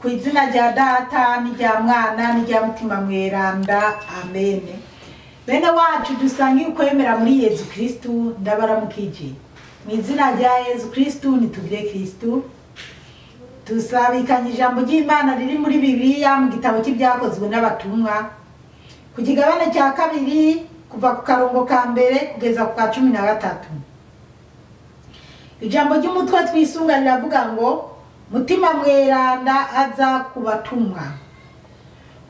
Ku izina rya Data n'irya Mwana n'irya Mutima Mweranda, amen. Bene wacu dusangiye ukwemera muri Yezu Kristu, ndabaramukije mu izina rya Yezu Kristu. Nitugire Kristu. Tusabikanye ijambo ry'Imana riri muri Bibiliya mu gitabo cy'Ibyakozwe n'Abatumwa, ku kigabane cya kabiri, kuva ku karongo ka mbere kugeza ku ka 13. Ijambo ry'umutwe twisunga riravuga ngo: Mutima Mweranda aza ku batumwa.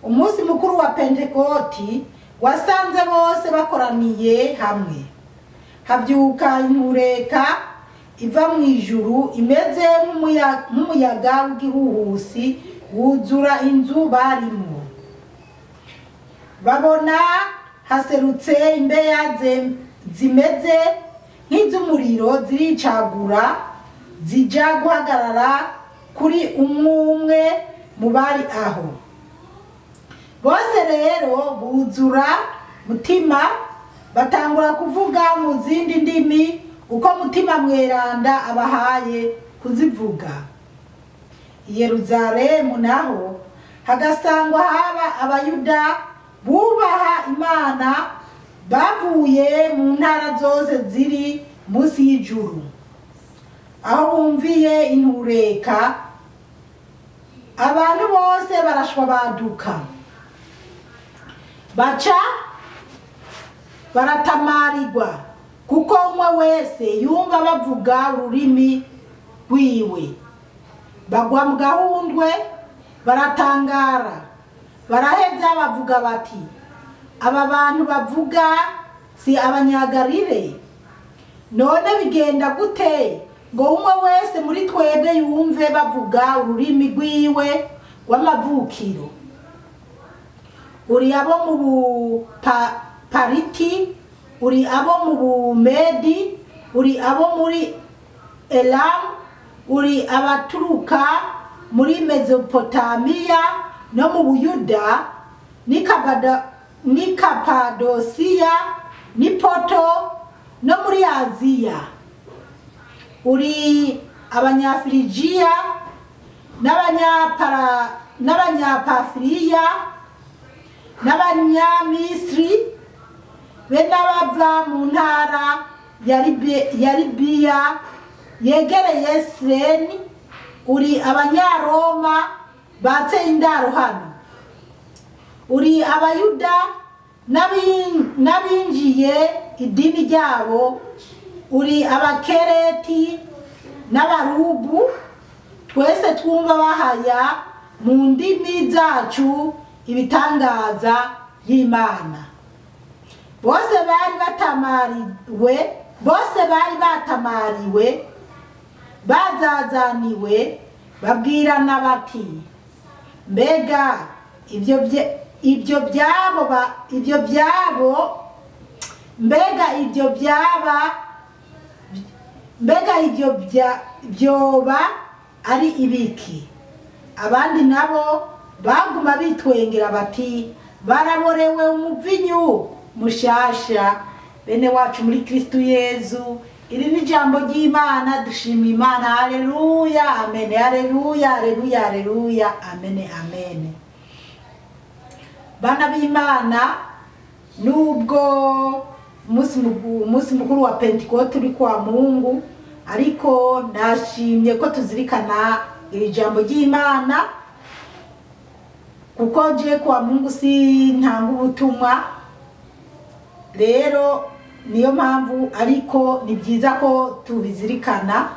Umunsi mukuru wa Pentekoti wasanze bose bakoraniye hamwe. Habyuka intureka iva mu ijuru imeze nk'umuyaga w'igihuhusi, wuzura inzu barimo. Babona haserutse imbeya zimeze nk'iz'umuriro, ziricagura, zija guhagarara kuri umwe umwe mu bari aho. Bose rero buzura Mutima, batangura kuvuga mu zindi ndimi uko Mutima Mweranda abahaye kuzivuga. I Yeruzalemu naho hagasangwa haba Abayuda bubaha Imana bavuye mu ntara zose ziri munsi y'ijuru. Aho bumviye intureka, abantu bose barashwabaduka, baca baratamarirwa, kuko umwe wese yumva bavuga ururimi rwiwe. Bagwa mu gahundwe, baratangara, baraheza bavuga bati: "Aba bantu bavuga si Abanyagarire? None bigenda gute ngo umwe wese muri twebwe yumve bavuga ururimi rwiwe rw'amavukiro? Uri abo mu Bupariti, uri abo mu Bumedi, uri abo muri Elamu, uri abaturuka muri Mezopotamiya no mu Buyuda n'i Kapadosiya n'i Poto no muri Aziya, uri Abanyafirigiya n'Abanyapafiriya n'Abanyamisiri, be n'abava mu ntara ya Libiya yegereye Sireni, uri Abanyaroma batse indaro hano, uri Abayuda n'abinjiye idini ryabo, uri Abakereti n'Abarubu, twese twumva bahaya mu ndimi zacu ibitangaza y'Imana." Bose bari batamariwe, bazazaniwe, babwirana bati: "Mbega ibyo byabo, mbega ibyo byoba ari ibiki?" Abandi nabo baguma bitwengera bati: "Baraborewe umuvinyu mushasha." Bene wacu muri Kristu Yezu, iri ni ijambo ry'Imana. Dushima Imana. Haleluya, amen, haleluya, haleluya, haleluya, amen, amen. Bana b'Imana, nubwo umunsi mukuru wa Pentekote uri kwa Mungu, ariko ndashimye ko tuzirikana iri jambo ry'Imana, kuko je kwa Mungu si ntanga ubutumwa. Rero niyo mpamvu, ariko ni byiza ko tubizirikana.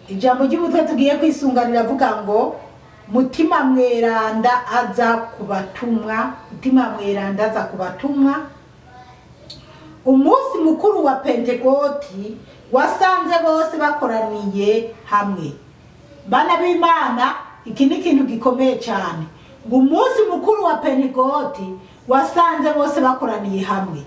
Ijambo ry'umutwe tugiye kwisunga riravuga ngo: Mutima Mweranda aza ku batumwa. Mutima Mweranda aza ku batumwa. Umunsi mukuru wa Pentekoti wasanze bose bakoraniye hamwe. Bana b'Imana, iki ni ikintu gikomeye cyane, ngo umunsi mukuru wa Pentekoti wasanze bose bakoraniye hamwe.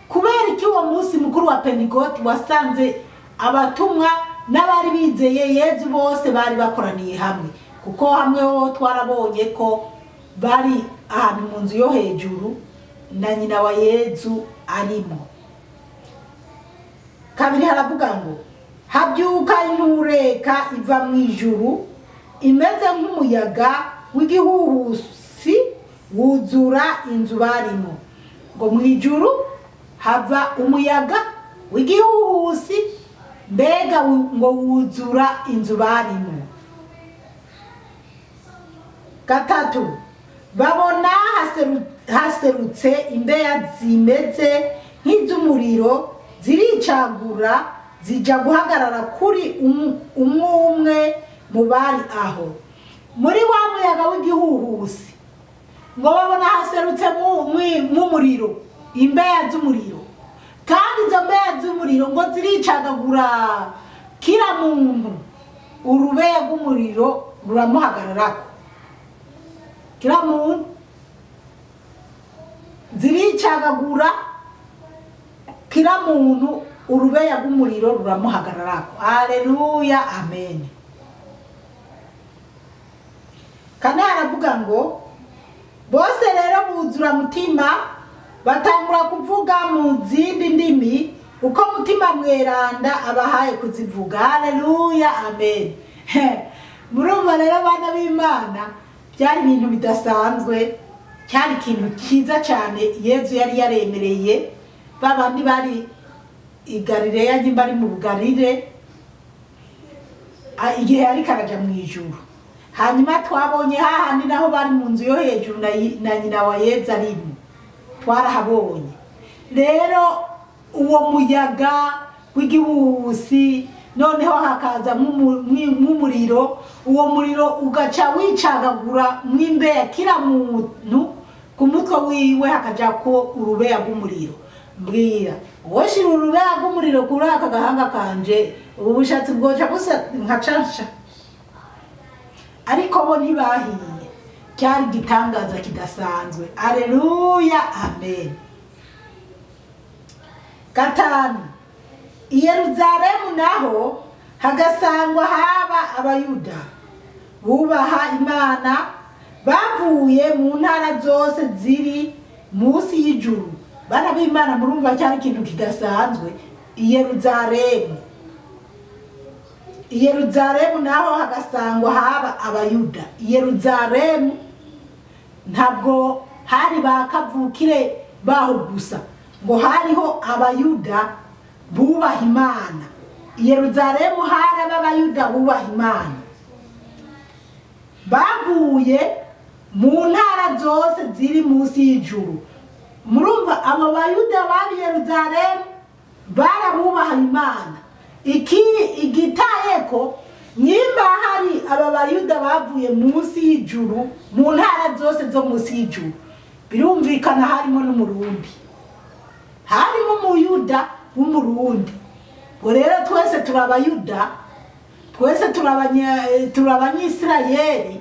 Kubera iki uwo munsi mukuru wa Pentekoti wasanze abatumwa n'abari bizeye Yezu bose bari bakoraniye hamwe? Kuko hamwe ho twarabonye ko bari ahantu mu nzu yo hejuru, na nyina wa Yezu arimo. Kabiri haravuga ngo: habyuka intureka iva mu ijuru. imeze nk'umuyaga w'igihuhusi wuzura inzu barimo. Ngo mu ijuru hava umuyaga w'igihuhusi, mbega ngo wuzura inzu barimo. 3, babona haserutse imbeya zimeze nk'iz'umuriro, ziricagura zija guhagarara kuri umwe mu bari aho. Muri wa muyaga w'igihuhusi ngo babona haserutse mu muriro, imbeya z'umuriro, kandi izo mbeya z'umuriro ngo ziricagagura kira muntu, urubeya rw'umuriro ruramuhagararako. Kira muntu ziricagagura, kira muntu urubeya rw'umuriro ruramuhagararako. Haleluya, amen. 4, aravuga ngo bose rero buzura Mutima, batangura kuvuga mu zindi ndimi uko Mutima Mweranda abahaye kuzivuga. Haleluya, amen. Murumva rero, bana b'Imana, byari ibintu bidasanzwe, cyari ikintu cyiza cyane Yezu yari yaremereye babandi bari i Galileya, nyimba ari mu Bugarire, igihe yariko araja mu ijuru. Hanyuma twabonye hahandi naho bari mu nzu yo hejuru na nyina wa Yezu arimo, twarahabonye. Rero uwo muyaga w'igihuhusi, noneho hakaza nk'umuriro, uwo muriro ugaca wicagagura mw'imbeya, kira muntu ku mutwe wiwe hakaja ko urubeya rw'umuriro. Mbwira, woshira urubeya rw'umuriro kuri aka gahanga kanje, ubu bushatsi bwoca busa nkacansha, ariko bo ntibahiye. Cyari igitangaza kidasanzwe. Aleluya, amen. 5, i Yeruzalemu naho hagasangwa haba Abayuda bubaha Imana bavuye mu ntara zose ziri munsi y'ijuru. Bana b'Imana, murumva cyari ikintu kidasanzwe. I Yeruzalemu, i Yeruzalemu naho hagasangwa haba Abayuda. I Yeruzalemu ntabwo hari ba kavukire baho gusa, ngo hariho Abayuda bubaha Imana. I Yeruzalemu hari abayuda bubaha Imana bavuye mu ntara zose ziri munsi y'ijuru. Murumva abo Bayuda bari Yeruzalemu barabubaha Imana. Iki igitayeko nyimba hari aba Bayuda bavuye munsi y'ijuru, mu ntara zose zo munsi y'ijuru, birumvikana harimo n'Umurundi, harimo Umuyuda w'Umurundi. Ngo rero twese turi Abayuda, twese turi Abanyisirayeli.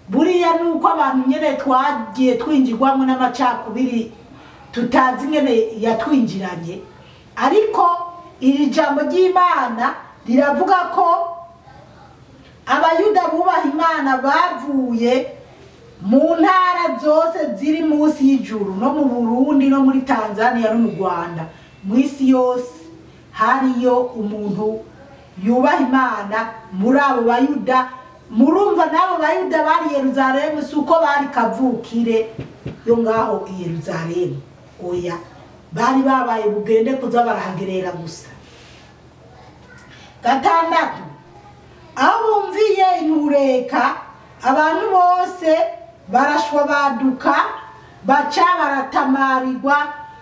Buriya nuko abantu nyene twagiye twinjirwamo n'amacakubiri, tutazi nyene yatwinjiranye, ariko iri jambo ry'Imana riravuga ko Abayuda bubaha Imana bavuye mu ntara zose ziri munsi y'ijuru, no mu Burundi, no muri Tanzania, no mu Rwanda, mu isi yose hariyo umuntu yubaha Imana muri abo Bayuda. Murumva n'abo Bayuda bari Yeruzalemu si uko bari kavukire yo ngaho i Yeruzalemu, oya, bari babaye bugende kuza barahagerera gusa. 6, aho bumviye intureka, abantu bose barashwabaduka, baca baratamarirwa,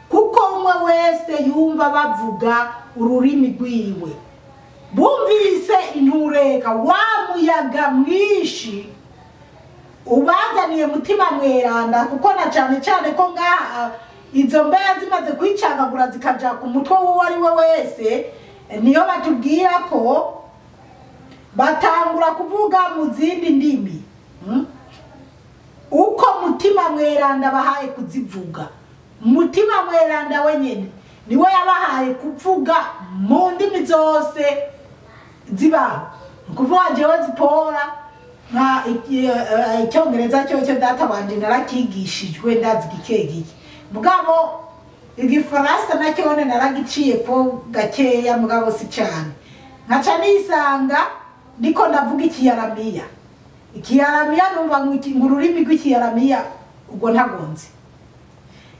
kuko umwe wese yumva bavuga ururimi rwiwe. Bumvise intureka, wa muyaga mwinshi ubazaniye Mutima Mweranda, kuko na cane cane ko ngaha izo mbeya zimaze kwicagagura zikaja ku mutwe w'uwo ari we wese, niyo batubwira ko batangura kuvuga mu zindi ndimi, Uko Mutima Mweranda bahaye kuzivuga. Mutima Mweranda wenyene niwe yabahaye kuvuga mu ndimi zose zibaho. Kuvuga jewe Zipora nka Icyongereza cyo data wanje narakigishijwe, ndazi gike gike, mugabo Igifaransa nacyo naragiciye ko gakeya, mugabo si cyane. Nkaca nisanga ndiko ndavuga Ikiyaramiya. Ikiyaramiya numva ngo ururimi rw'ikiyaramiya ubwo ntagonze,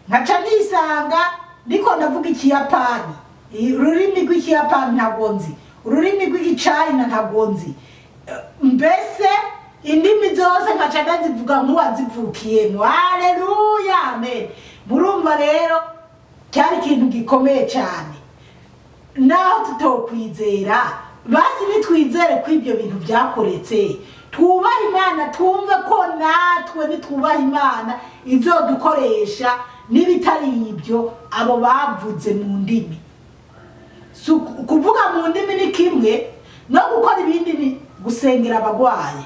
nkaca nisanga ndiko ndavuga ikiyapani, ururimi rw'ikiyapani ntagonzi, ururimi rw'igicayina ntagonzi, mbese indimi zose nkaca ndazivuga nk'uwazivukiyemo. Haleluya, amen. Murumva rero cyari ikintu gikomeye cyane. Naho tutokwizera, basi nitwizere ko ibyo bintu byakoretse, twubahe Imana, twumve ko natwe nitwubaha Imana izodukoresha n'ibitari ibyo abo bavuze mu ndimi. Kuvuga mu ndimi ni kimwe no gukora ibindi, ni gusengera abagwayi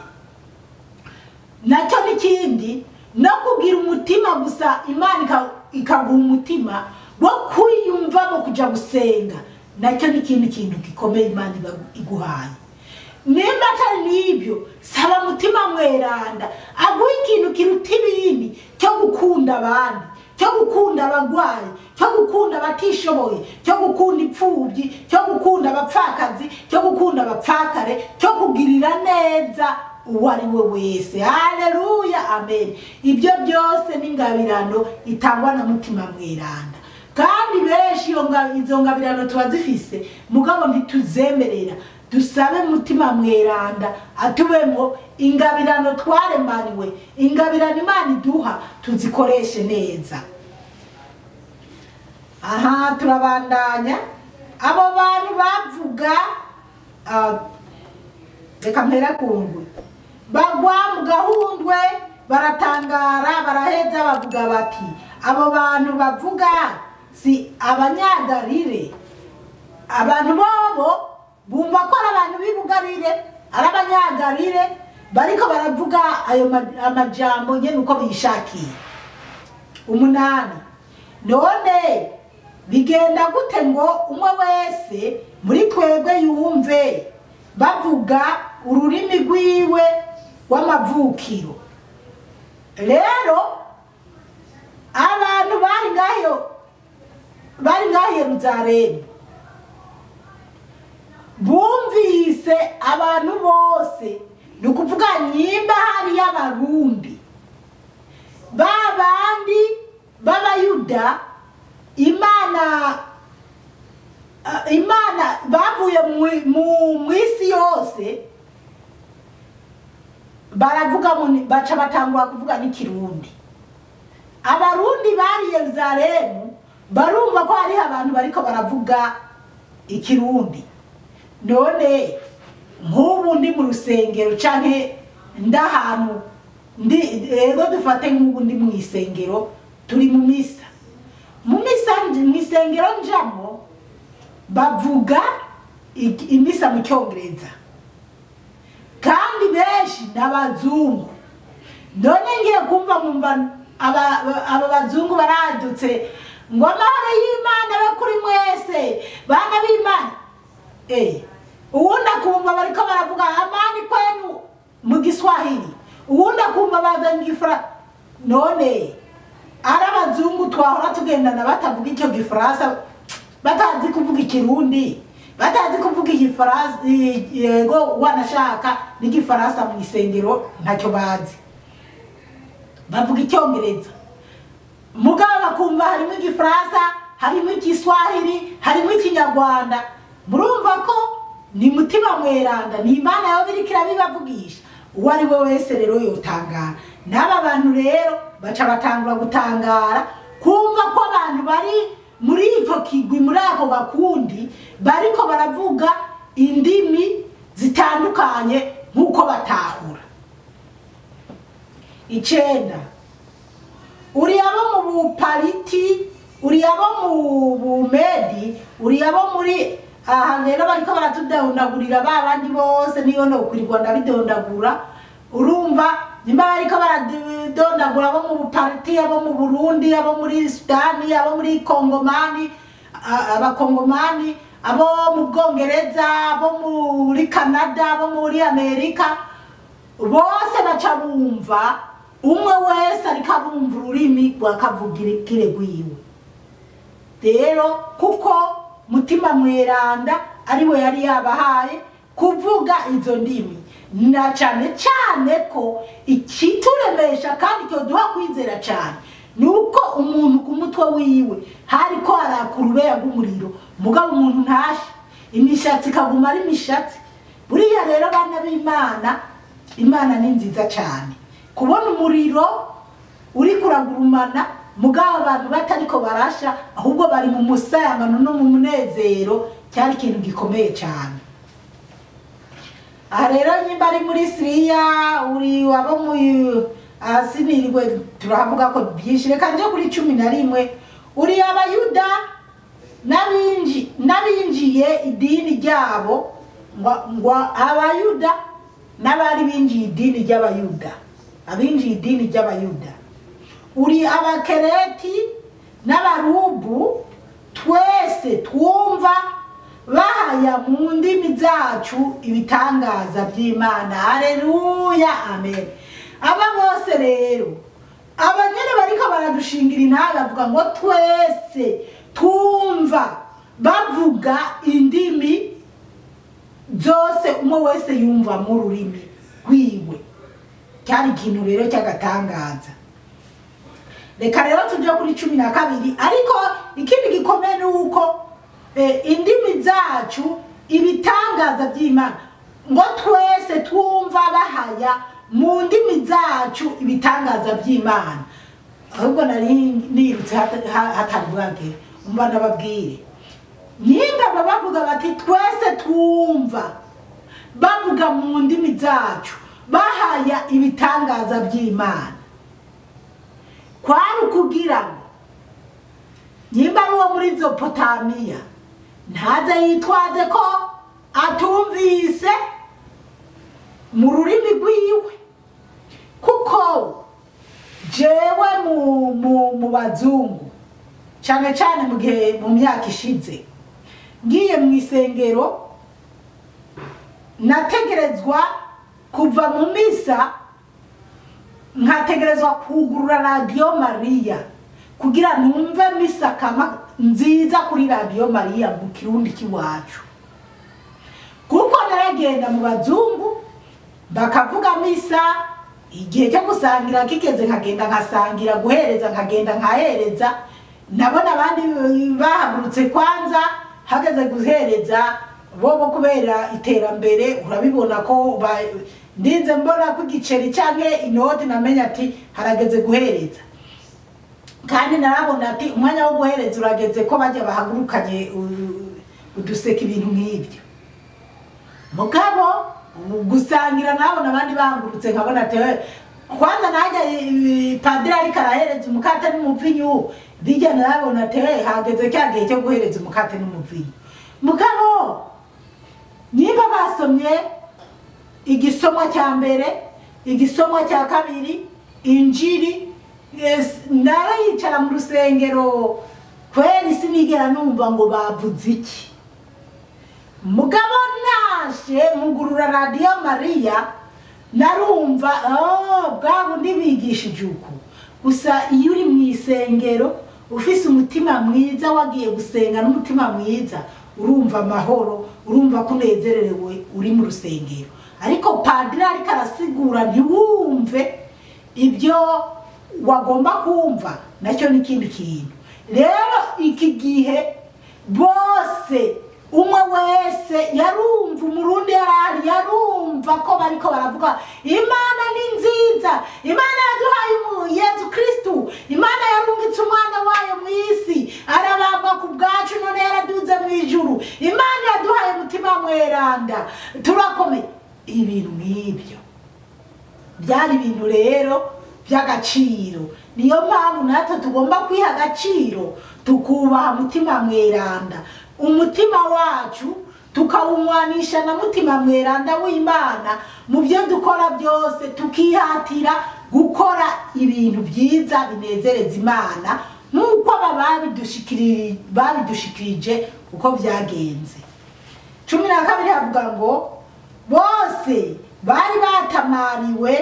nacyo n'ikindi, no kugira umutima gusa Imana ikaguha umutima wo kwiyumvamo kuja gusenga nacyo n'ikindi kintu gikomeye Imana iguhaye. Nimba atari n'ibyo, saba mutima mweranda aguha ikintu kiruta ibindi cyo gukunda abandi, cyo gukunda abagwayi, cyo gukunda abatishoboye, cyo gukunda imfubyi, cyo gukunda abapfakazi, cyo gukunda abapfakare, cyo kugirira neza uwo ari we wese. Haleluya, amen. Ibyo byose ni ingabirano itangwa na mutima mweranda, kandi benshi izo ngabirano tuba zifise, mugabo ntituzemerera. Dusabe mutima mweranda atubemo ingabirano twaremaniwe, ingabirano Imana iduha tuzikoreshe neza. Aha turabandanya. Abo bantu bavuga, reka mpera kungwe, bagwa mu gahundwe baratangara, baraheza bavuga bati abo bantu bavuga si abanyagarire. Abantu bobo bumva ko ari abantu b'ibugarire, ari abanyagarire bariko baravuga ayo amajambo nyene uko bishakiye. 8. None bigenda gute ngo umwe wese muri twebwe yumve bavuga ururimi rwiwe w'amavukiro? Rero abantu bari ngaho Yeruzalemu bumvise abantu bose, ni ukuvuga nyimba hari y'abarundi babandi b'abayuda, Imana bavuye mu isi yose baravuga, baca batangura kuvuga n'ikirundi. Abarundi bari Yeruzalemu barumva ko hariho abantu bariko baravuga ikirundi. None nk'ubu ndi mu rusengero canke ndahantu ndi, ego dufate nk'ubu ndi mu isengero, turi mu misa, mu isengero njamo bavuga imisa mu cyongereza, kandi benshi n'abazungu. None ngiye kumva nkumva aba bazungu baradutse ngo amahoro y'Imana abe kuri mwese bana b'Imana. Uwundi akumva bariko baravuga amani kwenu mu Giswahili, uwundi akumva bazanye igifaransa. None ari abazungu twahora tugendana batavuga icyo gifaransa, batazi kuvuga ikirundi, batazi kuvuga igifaransa, yego wanashaka n'igifaransa mu isengero ntacyo bazi, bavuga icyongereza. Mugabo bakumva harimo igifaransa, harimo igiswahili, harimo ikinyarwanda. Murumva ko ni mutima mweranda, ni Imana yo biriko irabibavugisha. Uwo ari we wese rero yotangara. N'aba bantu rero baca batangura gutangara kumva ko abantu bari muri icyo kigwi, muri ako gakundi bariko baravuga indimi zitandukanye nk'uko batahura. 9. Uri abo mu Bupariti, uri abo mu Bumedi, uri abo muri aha rero bariko baratudondagurira ba bandi bose, niyo no kwirirwa ndabidondagura. Urumva nimba bariko baradondagura abo mu Bupariti, abo mu Burundi, abo muri Sudani, abo muri Kongomani, abakongomani, abo mu Bwongereza, abo muri Canada, abo muri Amerika, bose baca bumva umwe wese ariko arumva ururimi rwa kavukire rwiwe. Rero kuko mutima mweranda ari we yari yabahaye kuvuga izo ndimi, Na cyane cyane ko ikituremesha kandi cyoduha kwizera cyane nuko umuntu ku mutwe wiwe hariko haraka urubeya rw'umuriro, mugabo umuntu ntashe, imishatsi ikaguma ari imishatsi. Buriya rero bana b'Imana, Imana ni nziza cyane. Kubona umuriro uri kuragurumana mugabo abantu batariko barasha, ahubwo bari mu musayangano no mu munezero, cyari ikintu gikomeye cyane. Aha rero nyimba ari muri Siriya, uri wabo mu asinirwe, turavuga ko byinshi. Reka nje kuri 11. Uri abayuda n'abinjiye idini ryabo, ngo abayuda n'abari binjiye idini ry'abayuda, abinjiye idini ry'abayuda. Uri abakereti n'abarubu, twese twumva bahaya mu ndimi zacu ibitangaza by'Imana. Haleluya, amen. Aba bose rero abanyene bariko baradushingira intara, bavuga ngo twese twumva bavuga indimi zose, umwe wese yumva mu rurimi rwiwe. Cyari ikintu rero cy'agatangaza. Reka rero tujye kuri 12. Ariko ikindi gikomeye ni uko indimi zacu ibitangaza by'Imana, ngo twese twumva bahaya mu ndimi zacu ibitangaza by'Imana. Ahubwo nari nirutse hatari bwagere, umva ndababwire. Nimba bavuga bati twese twumva bavuga mu ndimi zacu bahaya ibitangaza by'Imana, kwari ukugira ngo nimba ari uwo muri Zopotamiya ntaze yitwaze ko atumvise mu rurimi rwiwe, kuko jewe mu bazungu cyane cyane mu gihe mu myaka ishize ngiye mu isengero, nategerezwa kuva mu misa nkategerezwa kugurura Radio Maria kugira numve misa kama nziza kuri Radio Maria mu Kirundi kiwacu. Kuko naragenda mu bazungu bakavuga misa, igihe cyo gusangira kigeze nkagenda nkasangira, guhereza nkagenda nkahereza. Nabona abandi bahagurutse kwanza hageze guhereza bobo, kubera iterambere urabibona ko ndinze mbona ko igiceri canke inoti, namenya ati harageze guhereza. Kandi narabona ati umwanya wo guhereza urageze, ko bajya bahagurukanye uduseka ibintu nk'ibyo. Mugabo gusangira nabona abandi bahagurutse, nkabona ati kwanza najya padiri ariko arahereza umukate n'umuvinyu, bijya narabona ati hageze cya gihe cyo guhereza umukate n'umuvinyu. Mugabo nimba basomye igisomwa cya mbere, igisomwa cya kabiri, injiri, narayicara mu rusengero kweri sinigera numva ngo bavuze iki. Mugabo nashe mugurura Radio Maria, narumva bwa bundi bigishije uko. Gusa iyo uri mu isengero ufise umutima mwiza, wagiye gusenga n'umutima mwiza, urumva amahoro, urumva kunezererewe uri mu rusengero. Ariko padiri ariko arasigura ntiwumve ibyo wagomba kumva, nacyo ni ikindi kintu. Rero iki gihe bose umwe wese yarumva, umurundi yarari yarumva ko bariko baravuga Imana ni nziza, Imana yaduhaye Yezu Kristu, Imana yarungitse umwana wayo mu isi arabambwa ku bwacu none yaraduze mu ijuru, Imana yaduhaye umutima mweranda, turakomeye. Ibintu nk'ibyo byari ibintu rero by'agaciro. Niyo mpamvu natwe tugomba kwiha agaciro, tukubaha mutima mweranda, umutima wacu tukawumwanisha na mutima mweranda w'Imana mu byo dukora byose, tukihatira gukora ibintu byiza binezereza Imana nk'uko aba babidushikirije uko byagenze. 12 havuga ngo bose bari batamariwe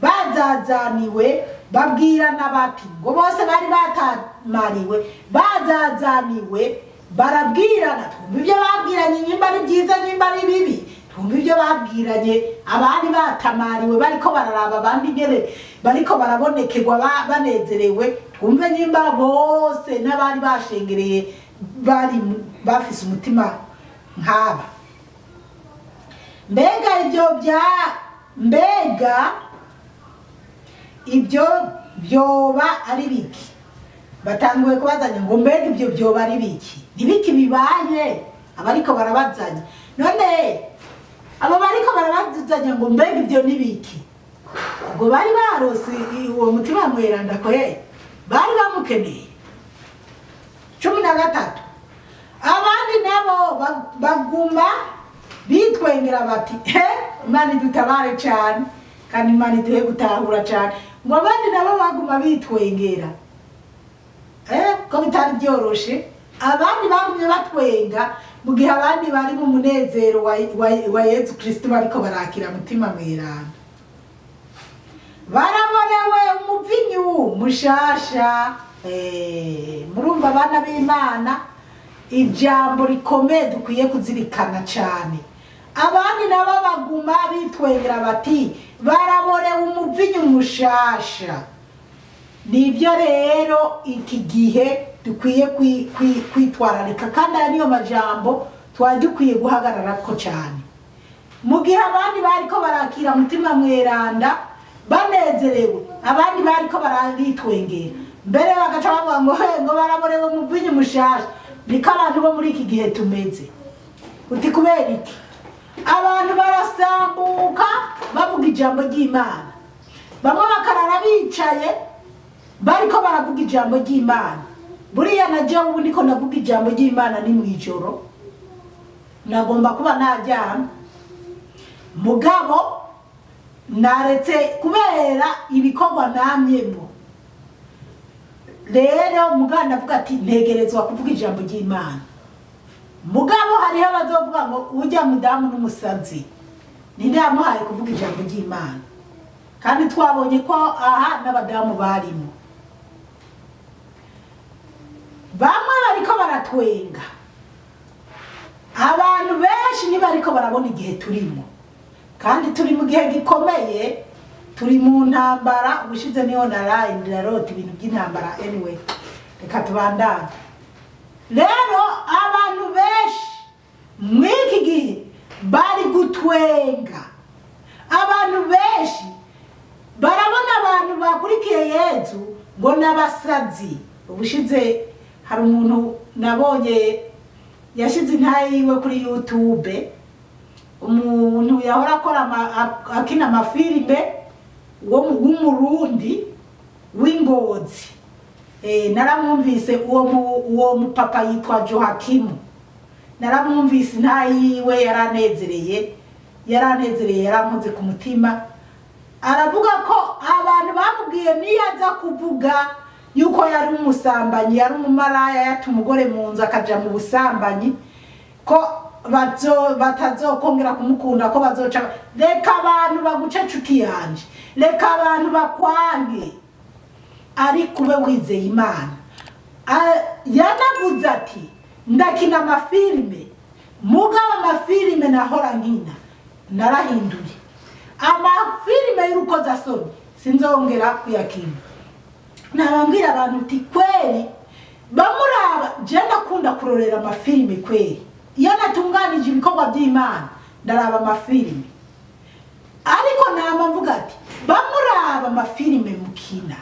bazazaniwe, babwirana bati, ngo bose bari batamariwe bazazaniwe, barabwirana. Twumva ibyo babwiranye, nyimba ari byiza nyimba ari bibi, Twumva ibyo babwiranye abari batamariwe bariko bararaba abandi nyene bariko barabonekerwa banezerewe. Twumve nyimba bose n'abari bashengereye bari bafise umutima nk'aba. Mbega ibyo byoba ari biki? Batanguye kubazanya ngo mbega ibyo byoba ari biki? Nibiki bibaye? Abariko barabazanya. None abo bariko barabazanya ngo mbega ibyo nibiki? Ubwo bari barose uwo mutima mweranda ko bari bamukeneye. 13 abandi nabo baguma bitwengera bati Imana idutabare cyane kandi Imana iduhe gutahura cyane. Ngo abandi nabo baguma bitwengera ko bitari byoroshe. Abandi bagumye batwenga mu gihe abandi bari mu munezero wa Yezu Kristo bariko barakira mutima mweranda. Baraborewe umuvinyu mushasha. Murumva abana b'Imana, ijambo rikomeye dukwiye kuzirikana cyane. Abandi nabo baguma bitwengera bati baraborewe umuvinyu mushasha. Nibyo rero iki gihe dukwiye kwitwararika, kandi aya niyo majambo twari dukwiye guhagararako cyane. Mu gihe abandi bariko barakira mutima mweranda banezerewe, abandi bariko barabitwengera mbere bagaca bavuga ngo ngo baraborewe umuvinyu mushasha. Niko abantu bo muri iki gihe tumeze. Uti kubera iki? Abantu barasambuka bavuga ijambo ry'Imana, bamwe bakarara bicaye bariko baravuga ijambo ry'Imana. Buriya na jewe ubu ndiko ndavuga ijambo ry'Imana ni mwijoro, nagomba kuba najyana, mugabo naretse kubera ibikorwa namyemo. Rero mugabo ndavuga ati ntegerezwa kuvuga ijambo ry'Imana. Mugabo hariho abazovuga ngo ujya mudamu n'umusazi, ninde yamuhaye kuvuga ijambo ry'Imana? Kandi twabonye ko aha n'abadamu barimo. Bamwe bariko baratwenga, abantu benshi ntibariko barabona igihe turimo, kandi turi mu gihe gikomeye, turi mu ntambara. Ubushize niho naraye ndarota ibintu by'intambara. Anyway, reka tubandane. Rero abantu benshi mw'iki gihe bari gutwenga. Abantu benshi barabona abantu bakurikiye Yezu ngo n'abasazi. Ubushize hari umuntu nabonye yashize intaye yiwe kuri YouTube, umuntu yahora akora akina amafilime w'umurundi w'ingozi. Naramwumvise uwo mupapa yitwa Joakimu. Naramwumvise intaye yiwe yaranezereye, yarankoze ku mutima. Aravuga ko abantu bamubwiye niyaza kuvuga yuko yari umusambanyi, yari umumaraya, yata umugore mu nzu akaja mu busambanyi, ko batazokongera kumukunda, ko bazoca. Reka abantu baguce nshuti yanje, reka abantu bakwange, ariko ube wizeye Imana. Yanavuze ati ndakina amafilime, mugabo amafilime nahora nkina narahinduye. Amafilime y'urukozasoni sinzongera kuyakina. Nabambwira abantu uti kweri bamuraba, je ndakunda kurorera amafilime kweri. Iyo natunganije ibikorwa by'Imana ndaraba amafilime, ariko nama mvuga ati bamuraba amafilime mukina.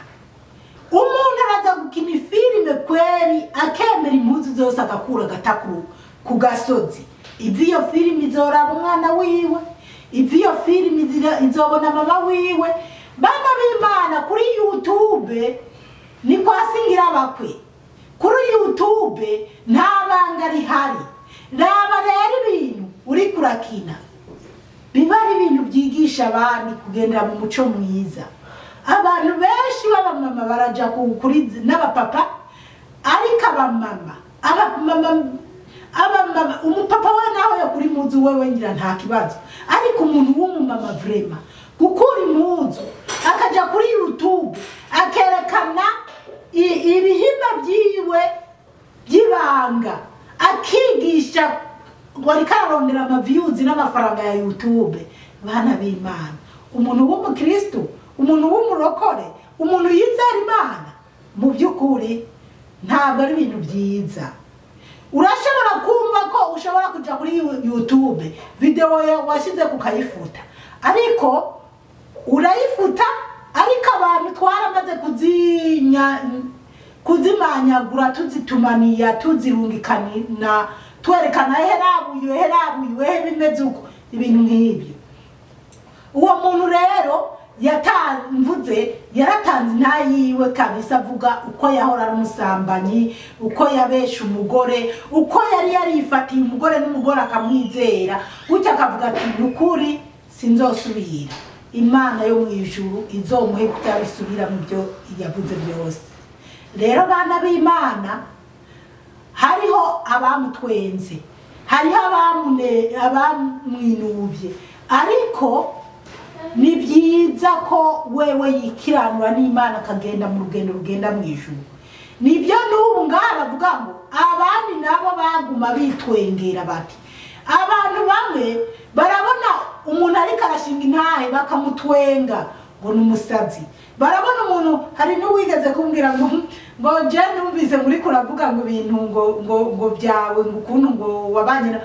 Umuntu araza gukina ifilime kweri akemera impuzu zose agakura agatakuru ku gasozi. Ivyo filime izoraba umwana wiwe, ivyo filime izobona mama wiwe. Bana b'Imana kuri YouTube ni kwa Singira Bakwe. Kuri YouTube nta banga rihari. Raba rero ibintu uri kurakina biba ari ibintu byigisha abandi kugendera mu muco mwiza. Abantu benshi b'abamama baraja kuri n'abapapa, ariko abamama umupapa we naho yo kuri muzu wewe ngira nta kibazo, ariko umuntu w'umumama vrema gukura impuzu akaja kuri YouTube akerekana ibihimba byiwe byibanga, akigisha Ngo ariko ararondera amaviews n'amafaranga ya YouTube. Bana b'Imana, umuntu w'umukristo, umuntu w'umurokore, umuntu yizera Imana, mu by'ukuri ntabwo ari ibintu byiza. Urashobora kumva ko ushobora kuja kuri YouTube video washize kukayifuta, ariko urayifuta, ariko abantu twaramaze kuzimanyagura, tuzitumaniya, tuzirungikana, twerekana herabuye herabuye bimeze uko, ibintu nk'ibyo. Uwo muntu rero yatamvuze, yaratanze ntayiwe kabisa, avuga uko yahora ari umusambanyi, uko yabesha umugore, uko yari yarifatiye umugore n'umugore akamwizera gutya, akavuga ati nukuri sinzosubira, Imana yo mu ijuru izomuhe kutabisubira mu byo yavuze byose. Rero bana b'Imana, hariho abamutwenze, hariho abamwinubye, ariko ni byiza ko wewe yikiranura n'Imana akagenda mu rugendo rugenda mu ijuru. Nibyo n'ubu ngaha bavuga ngo abandi nabo baguma bitwengera bati, abantu bamwe barabona umuntu ariko arashinga intahe bakamutwenga ngo ni umusazi. Barabona umuntu, hari n'uwigeze kumbwira ngo ngo je numvise muri kuravuga ngo ibintu ngo ngo ngo byawe ngo ukuntu ngo wabanye na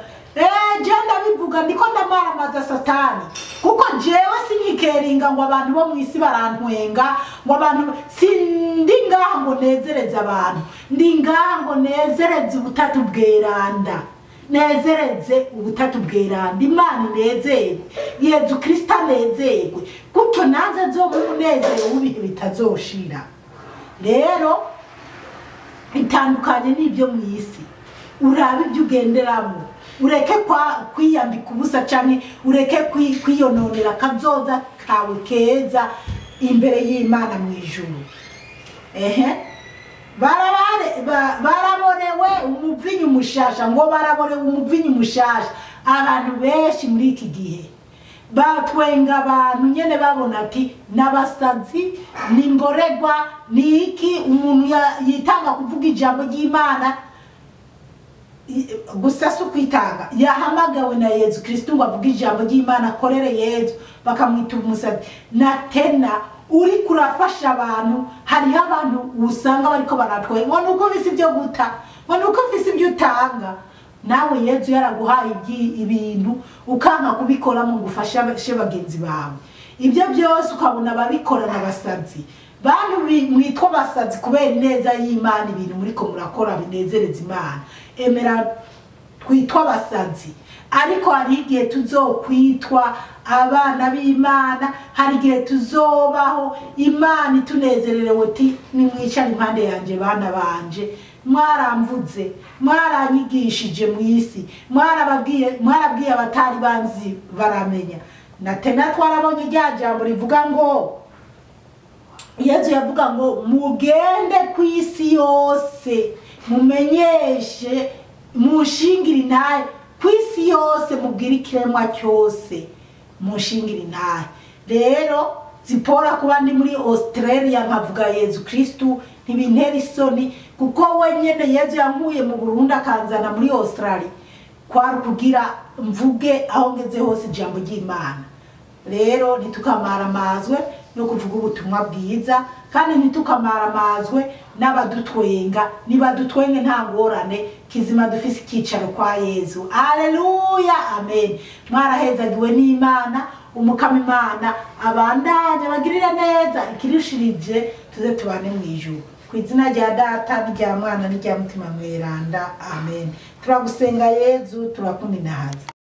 je ndabivuga ndiko ndamaramaza Satani, kuko jewe sinkikeringa ngo abantu bo mwisi barantwenga, ngo abantu sindi ngaha ngo nezereze abantu, ndi ngaha ngo nezereze ubutatu bweranda, nezereze ubutatu bweranda, Imana inezerwe, Yezu Kristo anezerwe, gutyo nanze nzoba umunezero w'ibihe bitazoshira. Rero itandukanye n'ibyo mwisi, urabe ibyo ugenderamo, ureke kwiyambika ubusa canke ureke kwiyononera kazoza kawe keza imbere y'Imana mu ijuru. Baraborewe umuvinyu mushasha, ngo baraborewe umuvinyu mushasha. Abantu benshi muri iki gihe batwenga abantu nyene babona ati n'abasazi, ni mboregwa, ni iki umuntu yitanga kuvuga ijambo ry'Imana gusa si ukwitanga, yahamagawe na Yezu Kristo ngo avuge ijambo ry'Imana akorere Yezu, bakamwita umusazi. Na tena uri kurafasha abantu, hariho abantu usanga bariko baratwenga ngo nuko ufise ibyo guta, ngo nuko ufise ibyo utanga. Nawe Yezu yaraguhaye ibintu ukanka kubikora ngo ufashe bagenzi bawe, ibyo byose ukabona ababikorana abasazi. Bantu mwitwa basazi kubera ineza y'Imana, ibintu muriko murakora binezereza Imana, emera twitwa basazi, ariko hari igihe tuzokwitwa abana b'Imana, hari igihe tuzobaho Imana itunezererewe ati nimwicare impande yanje bana banje, mwaramvuze, mwaranyigishije mu isi, mwarabwiye abatari banzi baramenya. Na tena twarabonye rya jambo rivuga ngo Yezu yavuga ngo mugende ku isi yose mumenyeshe, mushingire intahe ku isi yose, mubwire ikiremwa cyose, mushingire intahe. Rero zipora kuba ndi muri Australia nkavuga Yezu Kristo ntibintera isoni, kuko wenyene Yezu yankuye mu Burundi akanzana muri Australia kwari kugira mvuge aho ngeze hose ijambo ry'Imana. Rero ntitukamara-amazwe no kuvuga ubutumwa bwiza, kandi ntitukamara-amazwe n'abadutwenga, nibadutwenge nta ngorane, kizima dufise ikicaro kwa Yezu. Haleluya, amen. Mwarahezagiwe n'Imana, umukama Imana abandanye abagirira neza, ikirushirije tuze tubane mu ijuru. Ku izina rya Data n'irya Mwana n'irya Mutima Mweranda, amen. Turagusenga Yezu, turakunda inahaza.